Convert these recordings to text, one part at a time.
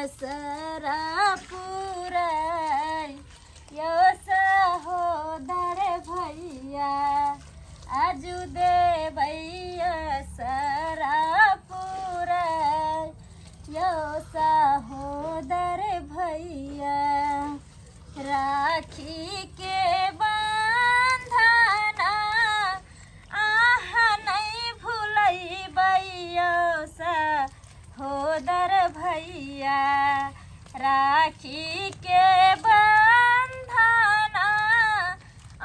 असरा पुराय यो सहोदर भैया आजु देबै असरा पुराय यो सहोदर भैया राखी के बन्धना आहा नै भुलैबै यौ सहोदर भैया राखी के बन्धना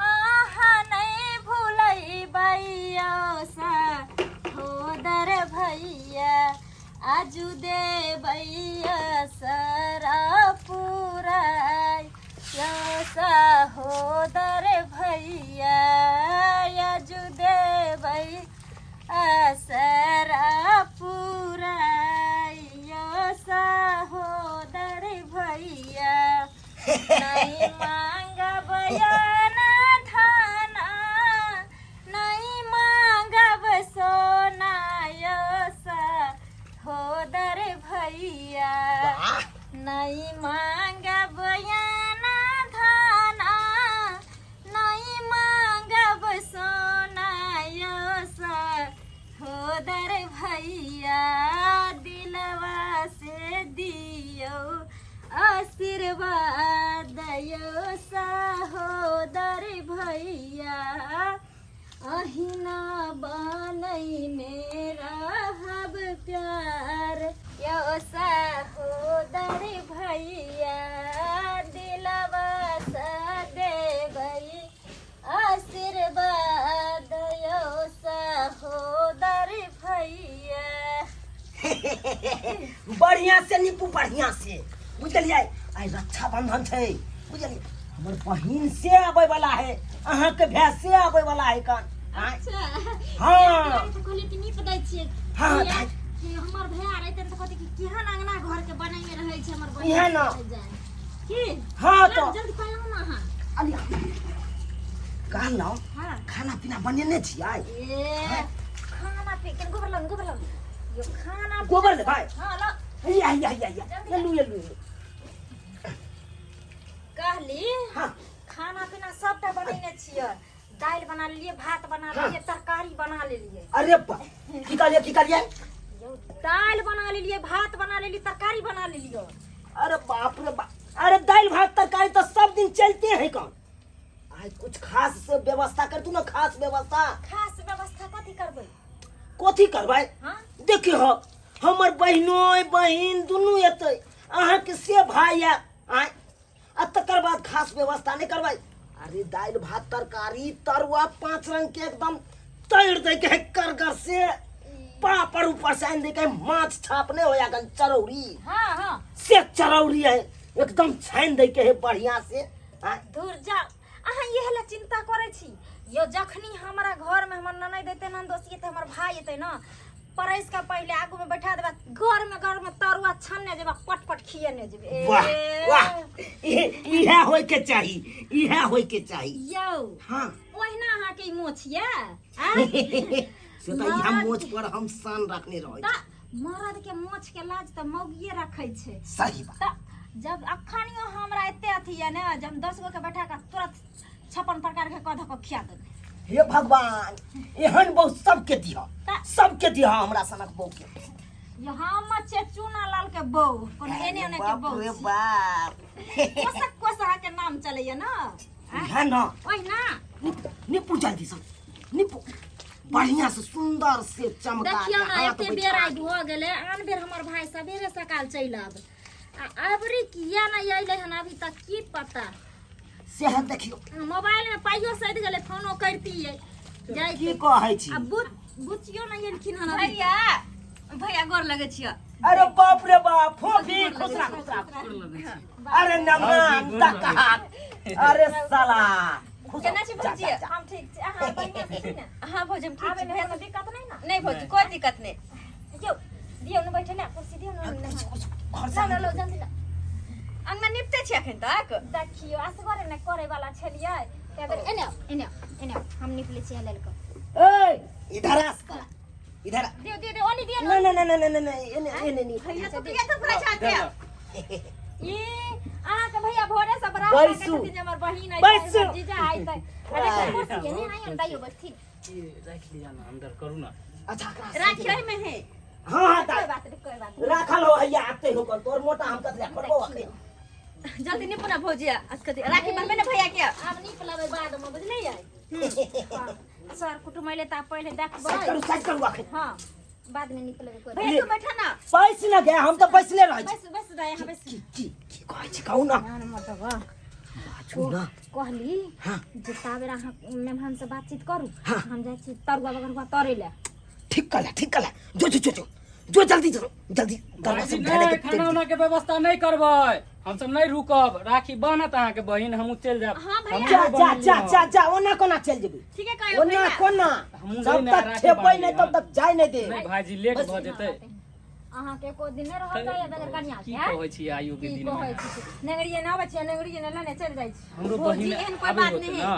आहा नै भुलैबै यौ सहोदर भैया आजु देबै असरा पुराय यौ सहोदर भैया आजु देबै असरा पुराय यौ सहोदर भैया नहीं मांगब धन नहीं मांगब सोना यो सहोदर भैया नहीं मांगब याना धाना नहीं मांगब सोना यो सहोदर भैया दिलवा से दियो आशीर्वाद यो सहोदर भैया अहिना बनैने रहब प्यार यो सहोदर भैया दिलवा से देबै आशीर्वाद यो सहोदर भैया बढ़िया से नीपू बढ़िया से बुझलियै आइ रक्षाबंधन छै बुझलियै हमर बहिन से आबै वाला है अहाँ के भाय से आबै वाला है कान आँय? अच्छा हाँ तऽ कहलियै कि नीप दै छियै हाँ, किया दाइ। कि हमर भैया रहतै तऽ कहतै कि केहन अंगना घर के बनैने रहै छै हमर बहिन इएह ने। की हाँ तो जल्दी कहलहुँ ने अहाँ अलिया कहलहुँ हाँ खाना पीना बनेने छियै ए खाना पी के गोबर लाउ गोबर लाउ यो खाना गोबर लेबै हाँ ला या या या या एलू एलू एलू कहली हाँ खाना पीना सबटा बनेने छियै दालि बना लेलियै भात बना हाँ। लेलियै तरकारी बना लेलियै अरे बा की कहलियै की कहलियै यौ दालि बना लेलियै भात बना लेलियै तरकारी बना लेलियै अरे बाप रे बाप अरे दाल भात तरकारी तो सब दिन चलते हैं कौन आज कुछ खास से व्यवस्था कर तू ना खास व्यवस्था खास व्यवस्था कथी करबै कथी करबै हाँ देखियो हमर बहिनोय बहिन दुनू एतै अहाँके से भाय आयत आँय आ तकर बाद खास व्यवस्था नहि करबै अरे दालि भात तरकारी तरुआ पाँच रंग के एकदम तैर दै के है करगर से पापड़ ऊपर से आनि दै के है माछ छाप नहि होया गन चरौरी हाँ हाँ से चरौरी है एकदम छानि दै के है बढ़िया से आँय दूर जाओ अहाँ इहे ला चिंता करै छी यो जखनी हमरा घरमे हमर ननैद एतै ननदोसी एतै हमर भाय एतै ने परसि के पहिले आगू में बैठा देबा घर में घर में तरुआ छनने जेबा पट पट खिएने जेबे ए, वाह वाह इहे होय के चाही इहे होय के चाही यौ हाँ ओहिना अहाँके ई मोछ ये आँय? से तऽ इएह मोछ पर हम शान रखने रहै तऽ मरद के मोछ के लाज तऽ मौगिए रखै छै छी। सही बात तऽ जब अखनियो हमरा एते अथी ये ने जब हम 10 गो के बैठा के तुरंत 56 प्रकार के कऽ धऽ कऽ खिया देबै हे भगवान एहन बहु सबके दिह सबके दिह हमरा सनक बहु के ये हम छियै चूना लाल के बहू कोनो एने ओने के बाप बहू रे छी। बाप कोसक कोसहा के नाम चलैया ना है ना ओहिना निपू निपू जल्दी से निपू बढ़िया से सुंदर से चमका देखियौ के ने हाथ एते बैठा बेर आइ के। भऽ गेलै आन बेर हमर भाय सबेरे सकाल चलि आबै आ अबरी किया नहि अयलै हन अभी तक की पता सेह देखियौ मोबाइल में पाइयो सधि गेलै फोनो करतियै जाइ की कहै छी आ बुचियो नहि एलखिन हन अभी भैया भैया गोर लगै छियै अरे बाप रे बाप फोफी खुश रह खुश रह अरे नमन तक अरे साला खुश केना छी जा, भौजी? जा, जा। हम ठीक छी अहाँ बढ़िआँ से छी ने हाँ भौजी हम ठीक आबै छी मे भैया कोनो दिक्कत नहि ने नहीं भौजी कोई दिक्कत नहीं यौ दियौ ने बैठे ने कुर्सी दियौ ने कुछ कुछ घर लो से लो लो जल्दी लो अंगना निपते छी अखन तक देखियौ असगरे ने करे वाला छलियै तै बेर एने आउ एने आउ एने आउ हम निपले छियै लेल कऽ ए इधर आ साला इधर आ। दियौ दियौ दियौ ओनी दियौ ना ना ना ना ना ना एने एने नहीं भैया तो किया तो पूरा चाहते हैं ई अहाँ के भैया भोरे से बराबर बैसू। छथिन जे हमर बहिन अइतै, बैसू। हमर जीजा अइतै। अरे कुर्सी के नहीं आइयो दाइयो बैठथिन। ई राखि लिया ना अंदर करू ना। अच्छा एकरा राखी ओहि में है। हाँ हाँ कोई दाई बात नहीं, कोई बात नहीं। राखल हो हैया आते हो कल तोर मोटा हम कतला करबो अखन। जल्दी निपू ना भौजी, असकति राखी बनबे ना भैया के। आब नीप लेबै बाद में, बुझलियै? हाँ, सर कुटुम अइले तऽ पहिले देखबै। साइड करू, साइड करू अखन। हाँ, बाद में नीप लेबै कोई। भैया तू बैठा ना। पैस न गया, हम तऽ बैसले रहै छी। बस बस दाइ, यहाँ बैस। की की की कहै छी कहू ना। ना मतलब बाजू ना। कहली हाँ। जे ताबेर अहाँ मेहमान से बातचीत करू। हाँ। हम जाइ छी तरुआ बगरुआ तरै लए। ठीक कहला, ठीक कहला, जो जो जो जो जो जल्दी जो जल्दी तरुआ भाईजी, सब नहि धरे के खाना उना के व्यवस्था नहि करबै, हमसब नहि रुकब, राखी बनत अहाँके बहिन, हमहूँ चलि जायब। हाँ भैया। हमहूँ जा जा बनेलियै जा हँ। जा जा, ओना कोना चलि जेबै? ठीके कहलियै ओना भैया। कोना? हमहूँ जब नहि ने तक राखी खेबै बान्हलियै नहि तब हँ। तक जाय नहि दे। नहि भाईजी, लेट भऽ जेतै। अहाँके एको दिन नहि रहल जाइए बगैर कनिया की के, आँय? कहै छी आइयो के की दिन कहै छी, नेंगरिये ने आबै छियै, नेंगरिये ने लेने चलि जाइ छी। हमरो भौजी, बहिन एहन कोई आबै बात होतै नहि। ना।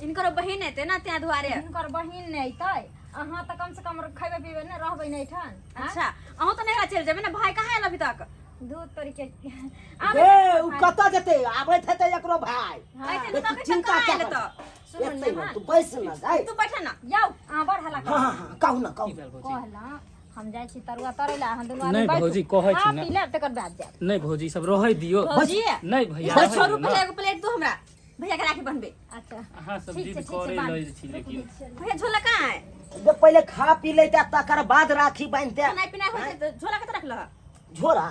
इनकरो बहिन हेतै ना तें दुआरे। हिनकर बहिन नहि अइतै, अहाँ तऽ कम से कम खैबै पीबै ने, रहबै ने एहिठाम, आँय? अच्छा, अहूँ तऽ नैहरा चलि जेबै ने, भाय कहाँ आयल अभी तक? दूध तोड़ि के ए उ कतऽ जेतै? आबैत हेतै एकरो भाय। हाँ। अइतै तू ने तखन चिंता कहाँ क्या आयल करै? तऽ? सुनू एतै ने, ने, तू बैस ना जाय। तू बैठा ना। यौ अहाँ बड़ हल्ला हाँ करू। हाँ हाँ कहू ना कहू। की भेल भौजी? कहला हम जाइ छी तरुआ तरै लए, अहाँ दुनू आदमी नहि बैठू। भौजी, कहै छी खा ने। पी लेब तकर बाद जायब। नहि भौजी, सब रहै दियौ। भौजी, नहि भैया, सब रहै छोड़ू, दियौ ना। पहिले एगो प्लेट दू हमरा, भैया के राखी बनबे। अच्छा अहाँ सब ठीक छै, जिद ठीक छै, करै बान्ह। लै छी लेकिन। भैया झोला कहाँ है? जे पहिले खा पी लेते तकर बाद राखी बान्हिते। खेनाइ पिनाइ होइ छै तऽ झोला कतऽ रखलह? झोरा,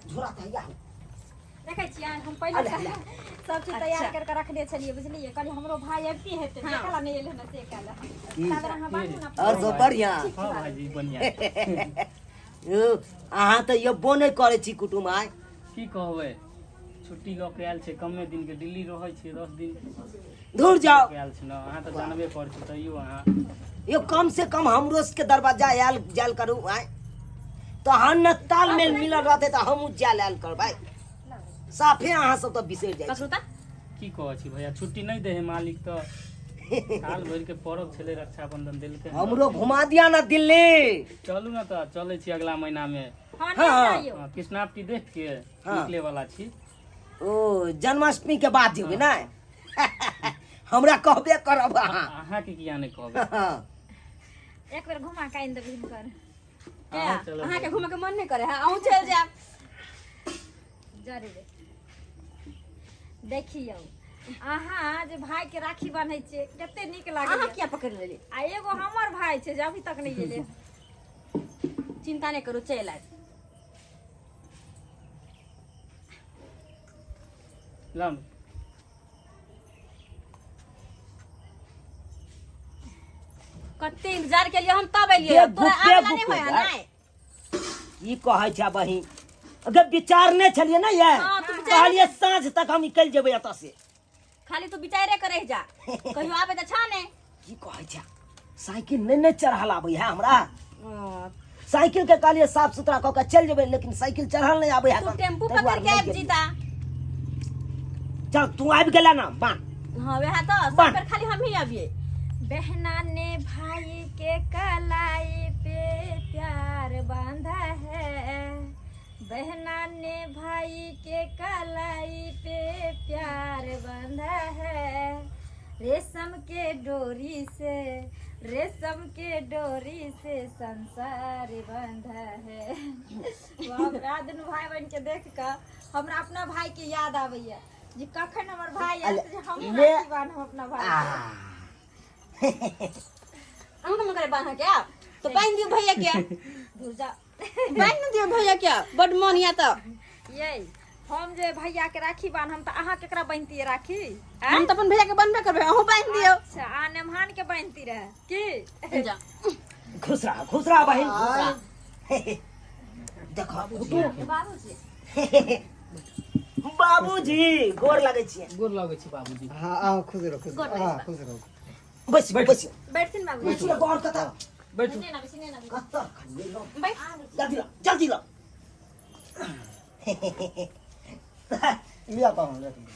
झोरा तऽ हैया। देखै छियै, हम पहिले अरे, से अरे। सब चीज तैयार अच्छा। करके रखने छलियै, बुझलियै? कहलियै हमरो भाई अबिती हेतै। हाँ। देखला नहि एलै ने से कहला। की? ताबे अहाँ बान्हू ने। और सब बढ़िया? हाँ भाईजी, बढ़िया। यौ, अहाँ तऽ एबो नहि करै छी कुटुम आइ। की कहबै, छुट्टी लऽ के आयल छै कमे दिन के, दिल्ली रहै छियै 10 दिन। दूर जाओ। के आयल छै ने, अहाँ तऽ जानबे करै छी तैयो अहाँ। यौ, कम से कम हमरो सबके दरवाजा आयल जायल करू आइ, तहन ने तालमेल मिलल रहतै तऽ हमहूँ जायल आयल करबै। साफे अहाँ सब तऽ बिसरि जाइ छी। पकड़ू तऽ। की कहै छी भैया, छुट्टी नहि दै है मालिक, तऽ साल भरि के पर्व छलै रक्षाबंधन, देलकै। हमरो घुमा दिया ना दिल्ली। चलू ने तऽ चलै छी अगला महीना मे। हाँ, हाँ, नहि हाँ। जाइयौ। हाँ, कृष्णावती देख के हाँ। निकले वाला छी। ओ जन्माष्टमी के बाद जेबै ने? हमरा कहबे करब अहाँ। अहाँके किया नहि कहबै? एक बेर घुमा के आनि देबै हिनकर। अहाँ चलब। अहाँके घूमे के मन नहि करे है, अहूँ चलि जायब। जरूर। देखियौ, अहाँ जे भाई के राखी बान्है छियै, कते नीक अहाँ लागैया। किया पकड़ि लेली? आ एगो हमर भाई छै जे अभी तक नहि गेलै। चिंता नहि करू, चलि आयब। लाउ ने। कते इंतजार केलियै हम तब एलियै। जे तोरा गुप्पे आबेला नहि गुप्पे होय है भाई। नहि? की कहै छै बहिन, अगर विचारने छलियै ने ये। हाँ, तू विचार- कहलियै साँझ तक हम निकलि जेबै एतऽ से। खाली तू विचारे करे जा, कहियो आबे तऽ छा नहि। की कहै छै, साइकिल नहि ने चढ़ल आबै है हमरा। साइकिल के कहलियै साफ सुथरा कऽ के चलि जेबै, लेकिन साइकिल चढ़ल नहि आबै है। तू टेम्पू ताहि पकड़ दुआरे के नहि आबि गेलियै। जीता। चल, तू आबि गेला ना, बान। हाँ, वएह तऽ सब बान। बेर खाली हम ही अबियै। बहना ने भाई के कलाई पे प्यार बांधा है, बहना ने भाई के कलाई पे प्यार बांधा है, रेशम के डोरी से, रेशम के डोरी से संसार बंधा है। हमरा दुनू भाई बहन के देख कऽ हमरा अपना भाई के याद आबैया जे कखन हमर भाई आयत जे हम ले। राखी बान्हब अपना भाई के। अहूँ के मन करे बान्ह के तो बान्हि दियौ भैया के। दूर जा। बान्हि ने दियौ भैया के, बड मन या तऽ। ये हम जे भैया के राखी बान्हम तऽ अहाँ केकरा बान्हितियै राखी? आँय? हम तऽ अपन भैया के बान्हबे करबै, अहूँ बान्हि दियौ। अच्छा, आ नेमहान के बान्हिती रहे की? जा। खुश रह, खुश रह बहिन, खुश रह। देखो कुटुम। बाबूजी। बाबूजी, गोर लगै छियै। गोर लगै छी बाबूजी। हाँ, आओ, खुश रहो, खुश रहो, हाँ, खुश रहो। बैस बैस। बैठथिन बाबूजी। बैस गौर कतऽ? बैठू। कतऽ खलियै लो? बैठ। जल्दी लो, जल्दी लो। ले आता हूँ, ले आता हूँ।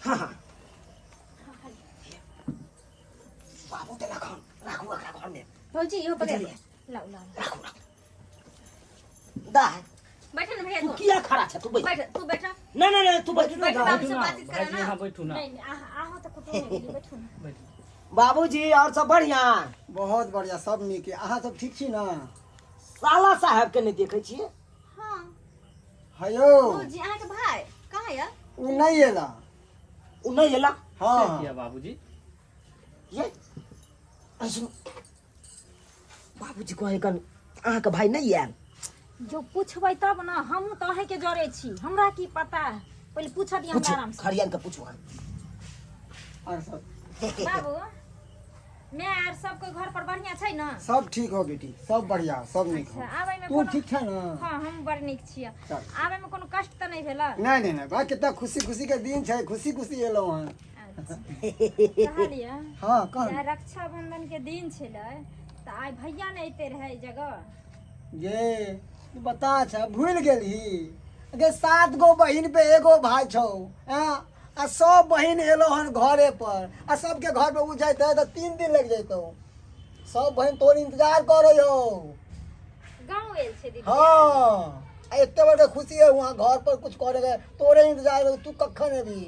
हाँ हाँ, बाबू देलक हन, राखू एकरा घरमे। भौजी, इहो पकड़। बुझलियै? लाउ लाउ। राखू राखू, दाय। बैठ ना भैया तू तू किया खड़ा छ तू बैठ बैठ तू बैठ नहीं नहीं नहीं तू बैठ बैठ बाबू बैठू से ना बातचीत करे भाईजी ना यहाँ बैठू ना नहीं नहीं आहो तऽ कुटुम नहि गेली, बैठू ने बैठू बाबूजी और सब बढ़िया बहुत बढ़िया सब नीक है अहाँ सब ठीक छी ना साला साहब के नहीं देखे छियै हाँ हयो जी अहाँ के भाई कहाँ या उ नहीं एला उ नहीं एला से हाँ किया बाबूजी ये अरे सुन बाबूजी कहे कन अहाँके भाई नहीं आयल जो पूछबै तब ने हमहूँ तऽ अहीँके जरे छी हमरा की पता पहिले पूछऽ दिअ पूछू हमरा आरामसँ खरियान के पूछू अहाँ और सब बाबू माय आर सबके घर पर बढ़िया छै ने सब ठीक हो बेटी सब बढ़िया सब नीक हो अच्छा आबैमे तू कोनो ठीक छ ना हाँ हम बड़ नीक छियै चल। आबैमे कोनो कष्ट तऽ नहि भेल नहीं नहीं नहीं भाई कितना खुशी खुशी के दिन छै खुशी खुशी एलो हन अच्छा कहलियै हाँ कह आइ रक्षाबंधन के दिन छलै तऽ आइ भैया नहि अयते रहै एहि जगह गे तू बता छ भूल गेलही गे सात गो बहिन पे एगो भाई छौ हाँ आ सब बहिन एलो हन घरे पर आ सबके घर पे उ जैते तऽ तीन दिन लग जैतौ सब बहिन तोर इंतजार करे हो गाँव आयल छै दीदी हाँ आ एते बड़का खुशी है वहाँ घर पर कुछ करे के तोरे इंतजार है, तू कखन एबी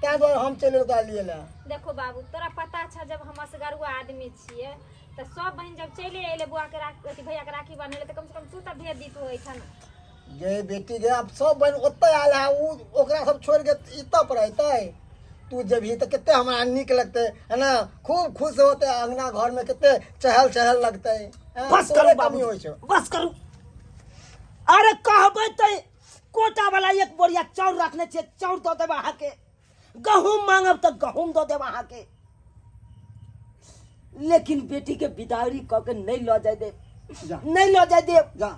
ताहि दुआरे हम चलि एलहुँ तोरा लिए लए देखो बाबू तोरा पता छ जब हम असगरुआ आदमी छियै तऽ सब बहिन जब चलि अयलै बुआके राखी अथी भैयाके राखी बान्है तऽ कमसँ कम तू तऽ भेज दितू एहिठाम गे बेटी गे आब सब बहिन ओतऽ आयल है उ ओकरा सब छोड़ि के एतऽ पर अयतै तू जेबही तऽ कते हमरा नीक लगतै है ना खूब खुश होतै अंगना घरमे कते चहल चहल लगतै हैं? बस तोरे करू कमी बाबू होइ छौ बस करू अरे कहबै तऽ कोटा वाला एक बोरिया चाउर रखने छियै चाउर दऽ देब अहाँके गहूम मांगब तऽ गहूम दऽ देब अहाँके लेकिन बेटी के बिदागरी कऽ के नहि लऽ जाय देब जा नहि लऽ जाय देब जा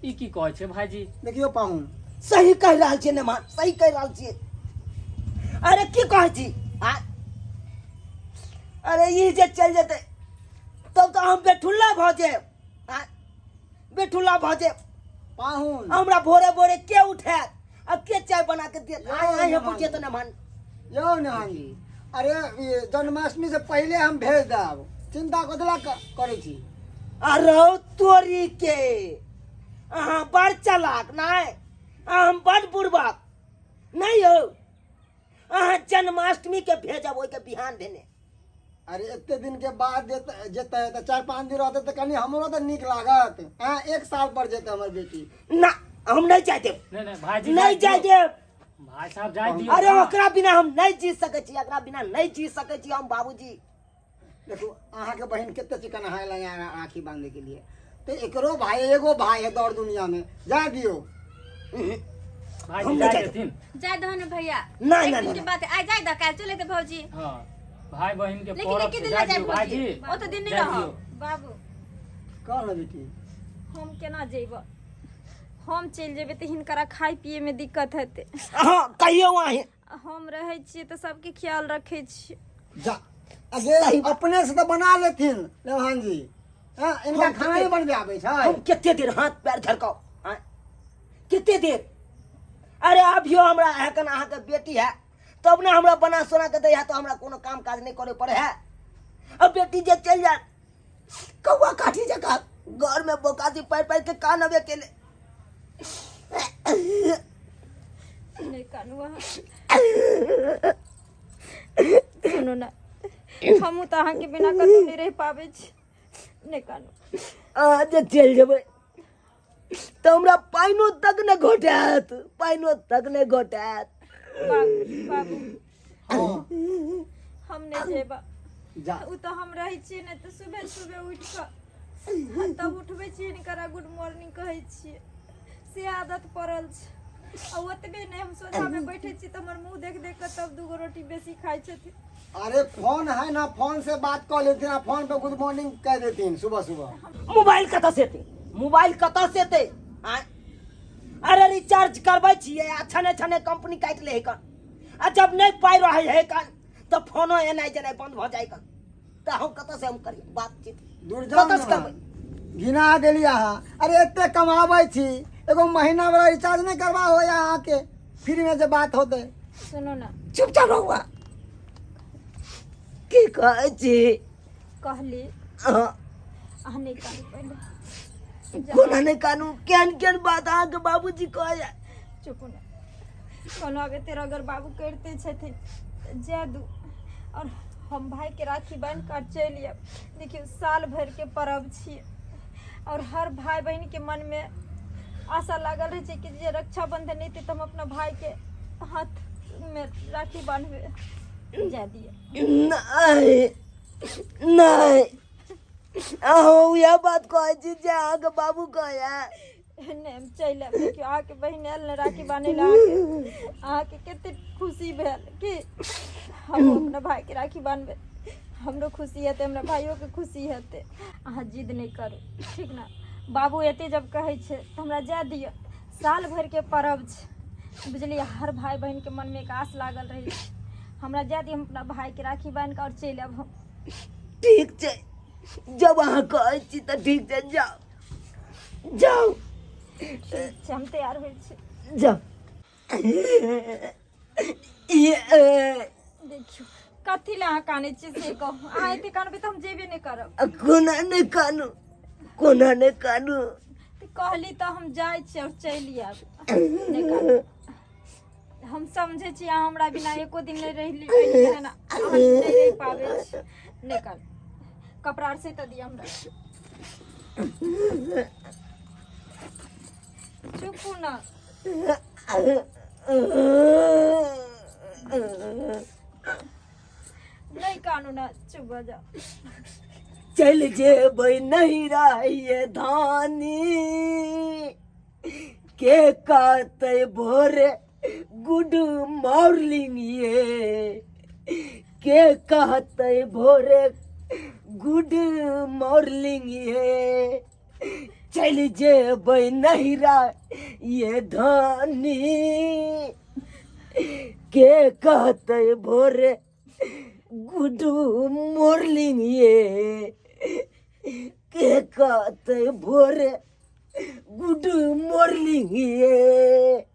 ई की कहै छै भाईजी देखियौ पाहुन सही कहि रहल छियै नेमान सही कहि रहल छियै अरे की कहै छी आ अरे ई जे चलि जेतै तब तऽ हम बेठुल्ला भऽ जायब आ बेठुल्ला भऽ जायब पाहुन हमरा भोरे भोरे के उठायत आ के चाय बना के देत आइ आइ हम पूछिए तऽ नेमान यौ नेहान जी अरे ई जन्माष्टमी से पहिले हम भेज देब चिंता कथी करै छी अरे तोरी के अहाँ बड़ चालाक नहि हम बड़ बुड़बक नहि यौ अहाँ जन्माष्टमी के भेजब ओहिके बिहान भेने अरे एते दिन के बाद जेतै जेतै तऽ चारि पाँच दिन रहतै तऽ कनि हमरो तऽ नीक लागत हँ एक साल पर जेतै हमर बेटी ना हम नहीं जाय देब नहीं नहीं भाईजी नहीं जाय देब भाई साहब जाय दियौ अरे ना। ओकरा बिना हम नहीं जी सकै छी एकरा बिना नहीं जी सकै छी हम बाबूजी देखू अहाँके बहिन कते चिकन अहाँ लग राखी बांधे के लिए तऽ एकरो भाई एगो भाई है दौड़ दुनिया में जाय दियौ भाईजी हम जाय नहीं जाय देथिन जाय दहो ने भैया नहीं, एक नहीं, दिन के नहीं। बात है आइ जाय दह काल्हि चले भौजी हाँ भाई बहिन के लेकिन परब एके छै, दिन जाय ना जाय दियौ भौजी भाईजी ओ तऽ दिन नहीं जाय रहब दियौ। बाबू कह ने बेटी हम केना जेब हम चलि जेबै तऽ हिनकरा खाय पियैमे दिक्कत हेतै हाँ कहियो अहीं हम रहै छियै तऽ सबके ख्याल रखै छियै जा अगे अपने से तऽ बना लेथिन लेवान जी हाँ इनका हम खाना नहीं बनबे आबै छै हम कते देर हाथ पैर झरकाउ आँय? कते देर अरे अभियो हमरा एखन अहाँके बेटी है तब ने हमरा बना सोना के दै है तऽ हमरा कोनो काम काज नहि करे पड़े है अब बेटी जे चलि जाए कौआ काठी जकाँ घर में बोकासी पारि पारि के कान अबे केले नहि कानू अहाँ सुनू ने हमहूँ तऽ अहाँके बिना कतहु नहि रहि पाबै छी नहि कानू अहाँ जे चलि जेबै तऽ हमरा पानिओ तक नहि घोटायत पानिओ तक नहि घोटायत बाबू बाबू हाँ हम नहि जेबा जा ओ तऽ हम रहै छियै ने तऽ सुबह सुबह उठि कऽ तब उठबै छियै हिनकरा गुड मॉर्निंग कहै छियै से आदत पड़ल छै आ ओतबे नहि हम सोझामे बैठै छी तऽ हमर मुँह देख देख कऽ तब दूगो रोटी बेसी खाइ छथिन अरे फोन है ना फोन से बात कर लेथिन आ फोन पे गुड मॉर्निंग कह देथिन सुबह सुबह मोबाइल कतऽ से एतै मोबाइल कतऽ से एतै आँय अरे रिचार्ज करबै छियै आ छने छने कंपनी काटि लै है कन आ जब नहि पाइ रहै है कन तऽ फोनो एनाइ जेनाइ बंद भऽ जाइ कन तऽ हम कतऽ से हम करियै बातचीत दूर जाउ कतऽ से ने। करबै घिना गेली अहाँ अरे एते कमाबै छी एगो महीना वाला रिचार्ज नहीं करवा हो अहाँके फ्री में जे बात होते सुनू ने चुपचाप रहू अहाँ। की कहै छी कहली अहाँ अहाँ नहि कहली पहिले कोना नहि कानू केहन केहन बात अहाँके बाबूजी कहैया चुप ने कहलहुँ आब एते अगर बाबू करिते छथिन तऽ जाय दू आओर हम भाइके राखी बान्हि कऽ चलि आयब। देखियौ साल भरिके पर्व छियै आओर हर भाय बहिनके मनमे आशा लागल रहै छै कि जे रक्षाबंधन एतै तऽ हम अपना भाइके हाथमे राखी बान्हबै। जाय दिअ। नहि नहि, अहाँ उएह बात कहै छी जे अहाँके बाबू कहैया। नहि, हम चलि आयब। देखियौ अहाँके बहिन आयल ने राखी बान्है लए, अहाँके कते खुशी भेल कि हम अपना भाइके राखी बान्हबै, हमरो खुशी हेतै, हमरा भाइयोके खुशी हेतै। अहाँ जिद नहि करू, ठीक ने? बाबू एते जब कहै छै तऽ हमरा जाय दिअ। साल भरिके पर्व छै, बुझलियै? हर भाय बहिनके मनमे एक आस लागल रहै छै। हमरा जाय दिअ, हम अपना भाइके राखी बान्हि कऽ आओर चलि आयब हम। ठीक छै, जब अहाँ कहै छी तऽ ठीक छै, जाउ जाउ। ठीक छै, हम तैयार होइ छी। जाउ। देखियौ कथी लए अहाँ कानै छियै से कहू। अहाँ एते कानबै तऽ हम जेबे नहि करब। कोना नहि कानू, कोना नहि कानू? तऽ कहली तऽ हम जाइ छी आओर चलि आयब। नहि कानू, हम समझै छी अहाँ हमरा बिना एको दिन नहि रहि, अहाँ नहि रहि पाबै छी। नहि कानू, कपड़ा आर से तऽ दिअ हमरा। चुपू ना। नहि कानू ना, चुप भऽ जाउ। चलि जेबै नैहरा ये धानी, के कहतै भोरे गुड मॉर्निंग ये, के कहतै भोरे गुड मॉर्निंग ये। चलि जेबै नैहरा ये धानी, के कहतै भोरे गुड मॉर्निंग ये, के कहतै भोरे गुड मॉर्निंग ये।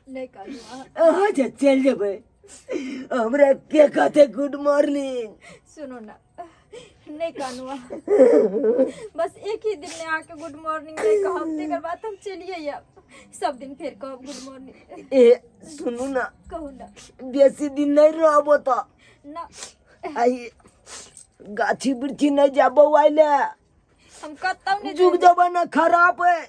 नहि कानू अहाँ। अच्छा चलि जेबै, हमरा के कहतै गुड मॉर्निंग? सुनू ना, नहि कानू अहाँ। बस एक ही दिन अहाँके गुड मॉर्निंग नहि कहब, तकर बाद हम चलिए आयब। सब दिन फेर कहब गुड मॉर्निंग। ए सुनू ना। कहू ना। बेसी दिन नहि रहब ओतऽ ना। आई गाछी वृक्षी नहि जायब बौआइ ले। हम कतौ नहि जुग जेबै। जमाना खराब है,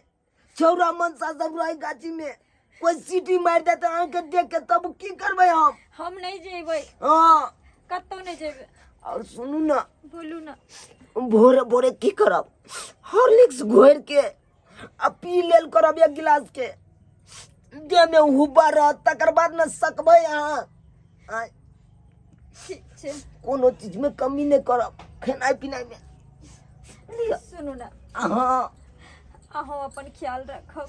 छौरा मनसा सब रहे गाछी में, कोई सीटी मारि देत अहाँके देख के तब की करबै हम? हम नहि जेबै। हँ, कतौ नहि जेबै। और सुनू ना। बोलू ना। भोरे भोरे की करब, हॉर्लिक्स घोरि के आ पी लेल करब एक गिलास के, देह में हुब्बा रहत, तकर बाद ने सकबै अहाँ। आँय, ठीक छै। कोनो चीज में कमी नहि करब खेनाइ पिनाइ में। सुनू ना। हँ। अहूँ अपन ख्याल रखब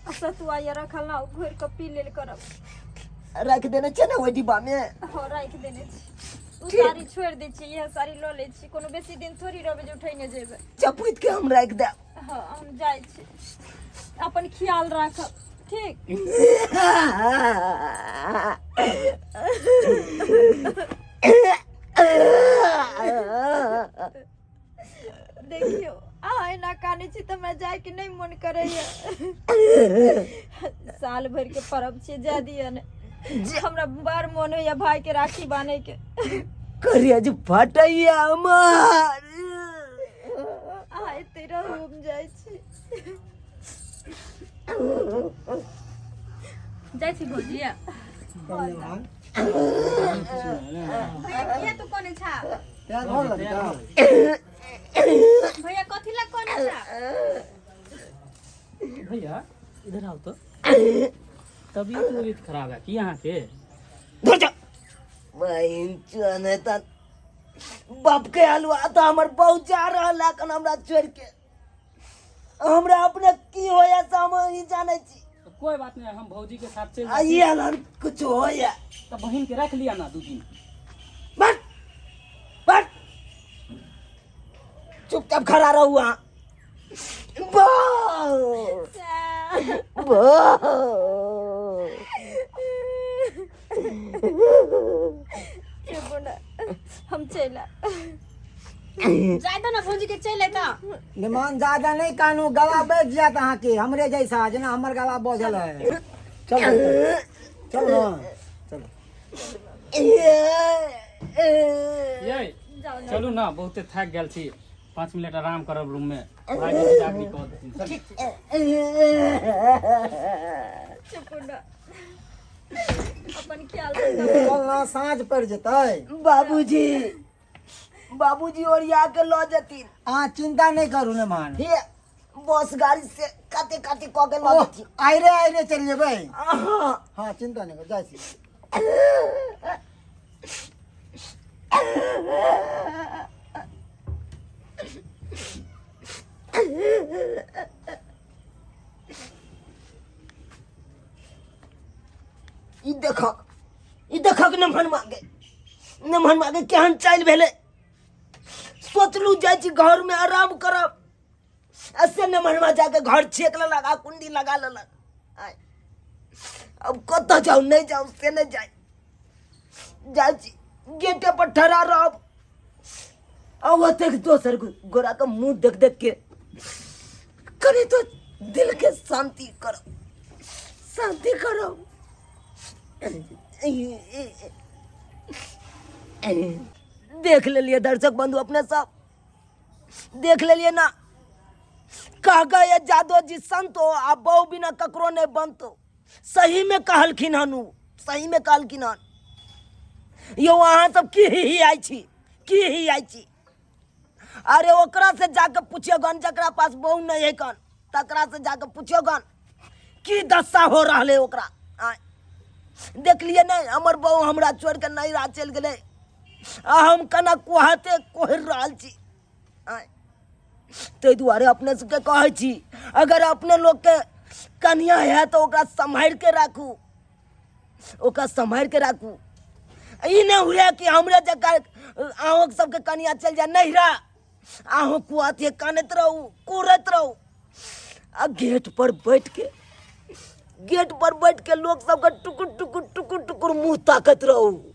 आ सतुआ या रखल ना घोरि कऽ पी लेल करब। राखि देने छै ने ओहि डिब्बा में? हँ, राखि देने छी। ओ साड़ी छोड़ि दै छी, इएह साड़ी लऽ लै छी। कोनो बेसी दिन थोड़ी रहबै जे उठैने जेबै। चपुत के हम राखि देब। हँ, हम जाइ छी, अपन ख्याल राखब, ठीक? देखियौ अहाँ एना कानै छी तऽ हमरा जायके नहि मोन करैया। साल भरिके पर्व छियै, जाय दिअ ने। हमरा बड़ मोन होइया भाईके राखी बान्हैके। करेज फटैया हमर। अहाँ एते रहू, हम जाइ छी। जाइ छी भौजी। भैया, किया तू कोने छा? तैयार भऽ गेल तऽ भैया, कथी लए कोने छा? भैया, इधर आओ तो। तबीयत उबियत खराब है की अहाँके? बहिन चुन तऽ बाप के हलुआ तऽ हमर बहुत जा रहल है एखन हमरा छोड़ि के। हमरा अपने की होया से हम ही जानै छी। तो कोई बात नहीं, हम भौजी के साथ चल आ ई हलन कुछ होया तो बहन के रख लिया ना 2 दिन। बट बट चुपचाप खड़ा रहू वहाँ। बा बा चुप ना, हम चलि आयब। जाय दो ना भौजी के चलि अयता। निमान ज्यादा नहीं कानू, गला बैठ जात अहाँके, हमरे जैसा जेना हमर गला बजल है। चलो चलो चलो। ये चलू ना, बहुते थाकि गेल छी, 5 मिनट आराम करब रूम में, भाई जी जागरी कऽ देथिन। चलू। चुप ना, अपन ख्याल चल ना, साँझ पड़ि जेतै। बाबूजी, बाबूजी ओरिया के लऽ जेथिन। अहाँ चिंता नहीं करू नेमान। हे बस गाड़ी से काते काते कऽ के लऽ ओह, जेथिन। आइरे आइरे चलि जेबै। हाँ। हाँ, चिंता नहीं करू, जाइ छी। ई देखक, ई देखक नमहन मागे, नमहन मागे केहन चालि भेलै। सोचलू जाइ छी घरमे आराम करब, आ से नमहनमा जाके घर छेक लेलक आ कुंडी लगा लेलक। आय अब कतऽ जाउ, नहि जाउ से नहि जाइ, जाइ छी गेटे पर ठड़ा रहब आ ओतेक दोसर गोराके मुँह देख देख के कनि तो दिल के शांति करब, शांति करब। देख लेलिए दर्शक बंधु, अपने सब देख लेलिए ना, कह गए जादव जी संतो आ बहु बिना ककरो नहीं बनतो। सही में कहलखिन हन उ, सही में कहलखिन हन। यौ अहाँ सब की ही आई छी, की ही आई छी? अरे ओकरा से जाके पूछियो गन, जकरा पास बहु नहीं है कन, तकरा से जाके पूछियो गन की दशा हो रहल है ओकरा। आँय देखलिए नहीं, हमर बहु हमरा छोड़ के नैहरा चलि गेलै आ हम केना कुहाते कोहरि रहल छी। आँय ताहि दुआरे अपने सबके कहै छी, अगर अपने लोकके कनिया है तऽ ओकरा सम्हारि के राखू, ओकरा सम्हारि के राखू। ई नहि हुए कि हमरे जकाँ अहूँ सबके कनिया चलि जाय नैहरा, अहूँ कुआथे कानैत रहू, कुरैत रहू आ गेट पर बैठ के, गेट पर बैठ के लोक सबके टुकुर टुकुर टुकुर टुकुर मुँह ताकैत रहू।